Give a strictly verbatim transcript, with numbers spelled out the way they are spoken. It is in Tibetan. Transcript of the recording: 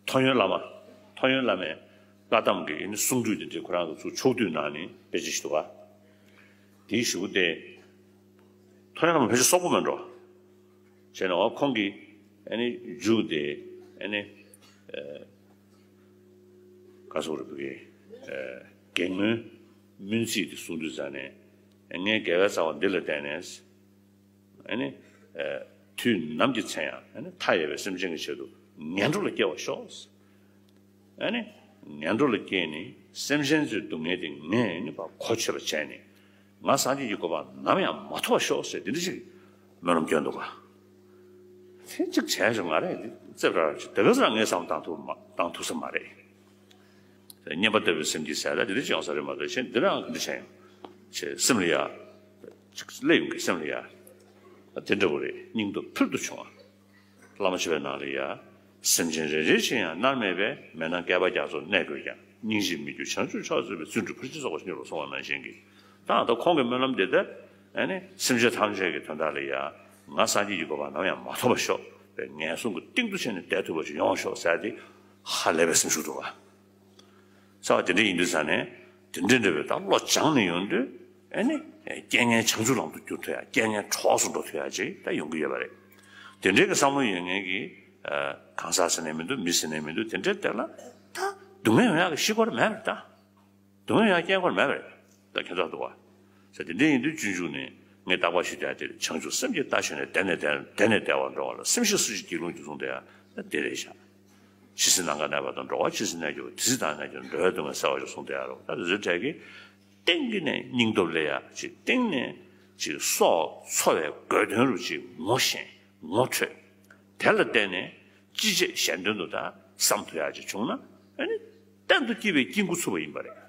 ཐོ་ཡོན་བླ་མ། ཐོ་ཡོན་བླ་མའི་བཀའ་གདམས་ཀྱི་ཨ་ནི་གསུང་སྒྲོས་དེ་འདྲའི་ཁོ་རང་གི་ཚུར་ཕྱོགས་བསྡུས་གནང་ནས་དཔེ་ཆ་ཞིག་འདུག་ག་དེའི་གཞུག་གུ་དེ། ཐོ་ཡོན་བླ་མ་ཕལ་ཆེར་སོག་པོ་མེད་འགྲོ། བྱས་ན་འོ་ཁོང་གིས་ཨ་ནི་མཇུག་དེ་ཨ་ནི་ཨ་ག་ཟེར་དགོས་རེད། བོད་སྐད་ཨ་སྒེག་མོའི་སྨོན་ཚིག་དེ་གསུང་དུས་ཙང་ནས། ངའི་དགེ་བའི་རྩ་བ་འདི་ལ་བརྟེན་ནས། ཨ་ནི། ཨ་དུས་ནམ་གྱི་མཚན་ཡང་ཨ་ནི་མཐའ་ཡས་པའི་སེམས་ཅན་གྱི་ཆེད་དུ་ངན་འགྲོ་ལ་སྐྱེ་བར་ཤོག་ཨ་ནི། ངན་འགྲོ་ལ་སྐྱེས་ནས་སེམས་ཅན་ཚོའི་སྡུག་བསྔལ་དེ་ངས་ཨ་ནི་ཕར་གོ་ཆོད་པར་བྱས་ནས། ང་སངས་རྒྱས་ཀྱི་གོ་འཕང་ནམ་ཡང་མ་ཐོབ་པར་ཤོག་ཟེར་འདི་འདྲ་ཞིག་སྨོན་ལམ་སྐྱོན་འདུག་ག་དེ་གཅིག་བྱས་ཤོག་ང་རེད་འདི་རྩེ་བྲལ་ཞིག་དེ་ག་ཚོད་ངས་བསམ་བཏང་ཐུབ་མ་བཏང་ཐུབ་ས་མ་རེད། སྙན་པ་ལྟ་བུའི་སེམས་ཀྱིས་ཟེར་ལ་འདི་འདྲ་ཅིག་ཡོང་ས་རེད་མ་གཏོགས་གཞན་འདི་རང་གི་འདི་བྱས་ཡང་། ཆེ་སེམས་ལ་ཡ། ཅིག་སླེབས་ཡོང་གི་སེམས་ལ་ཡ། དེ་འདྲ་བོ་རེད། སྙིང་སྟོབས་ཕུལ་དུ་བྱུང་བ། བླ་མ་མཆོད་པའི་ནང་ལ་ཡ། སེམས་ཅན་རེ་རེ་ཅིག་ཡང་མནར་མེད་པའི་མེ་ནང་བསྐལ་པ་རྒྱ་མཚོར་གནས་དགོས་ཀྱང་སྙིང་རྗེས་མི་འགྱུར་བྱང་ཆུབ་མཆོག་སྩོལ་བའི་བརྩོན་འགྲུས་ཕུལ་ཕྱིར་གསོལ་བ་ཞིག་སྙིང་ལ་སོང་བ་ནང་བཞིན་གྱི། ད་ད་ཁོང་གི་སྨོན་ལམ་འདི་ལྟར། ཨ་ནི་སེམས་ཅན་ཐམས་ཅད་ཀྱི་དོན་དག་ལ་ཡ། ང་སངས་རྒྱས་ཀྱི་གོ་འཕང་ནམ་ཡང་མ་ཐོབ་པར་ཤོག་པའི་ངན་སོང་གི་གཏིང་དུ་ཕྱིན་ནས་བསྡད་ཐུབ་པ་ཞིག་ཡོང་བར་ཤོག་ཟེར་ཏེ། ཧ་ལས་པའི་སེམས་ཤུགས་འདུག་ག་ཚ་བ་དེ་འདྲ་ཡིན་དུས་ཙང་ནས། དེ་འདྲ་འདྲ་བའི་ད་བློ་སྦྱངས་ནས་ཡོང་དུས། ཨ་ནི། རྐྱེན་ངན་བྱང་ཆུབ་ལམ་དུ་བསྒྱུར་ཐུབ་ཡ། རྐྱེན་ངན་གྲོགས་སུ་འགྲོ་ཐུབ་ཡ་ཅིག་ད་ཡོང་གི་ཡོད་པ་རེད། དེ་འདྲའི་གི་བསམ་བློ་ཡོད་མཁན་གྱི། ཨ་གང་ཟག་ཟེར་ནས་མི་འདུག་མི་ཟེར་ནས་མི་འདུག་དེ་འདྲའི་དེ་ལ་ད་སྡུག་བསྔལ་ཡོང་ཡག་གི་གཞི་དཀོར་མེད་པ་རེད་ད། སྡུག་བསྔལ་ཡོང་ཡག་རྐྱེན་དཀོར་མེད་པ་རེད། ད་ཁྱད་མཚར་འདུག་བ། ཟེར་དེ་འདྲ་ཡིན་དུས་སྤྱོད་འཇུག་ནས་ངས་རྟག་པར་ཞུ་བསྡད་དེ། བྱང་ཆུབ་སེམས་ཀྱི་རྟ་ཞོན་ནས་བདེ་ནས་བདེ་བདེ་ནས་བདེ་བར་འགྲོ་བ་ལ། སེམས་ཤེས་སུ་ཞིག་སྒྱིད་ལུག་འགྱུར་གསུངས་དེ་ཡང་ད་དེ་རེད་ཤག་ཇི་སྲིད་ནམ་མཁའ་གནས་པ་དང་། འགྲོ་བ་ཇི་སྲིད་གནས་གྱུར་པ། དེ་སྲིད་བདག་གནས་གྱུར་འགྲོ་བའི་སྡུག་བསྔལ་སེལ་བར་ཤོག་གསུངས་དེ་ཡང་རོ། ད་དེ་ཚོའི་གྲས་ཀྱི་སྟེང་གི་ནས་སྙིང་སྟོབས་སླེབས་ཡག་ཅིག་སྟེང་ནས་ཅིག་སྲོག་འཚོ་བའི་དགོས་དོན་རུ་ཅིག་ངོ་ཤེས་ངོ་འཕྲོད། དེ་ལ་བརྟེན་ནས་ཅི་བྱེད་གཞན་དོན་དུ་ད་བསམ་ཐུབ་ཡག་ཅིག་བྱུང་ན། ཨ་ནི་གཏན་དུ་སྐྱིད་པའི་སྐྱིད་འགོ་ཚུགས་པ་ཡིན་པ་རེད།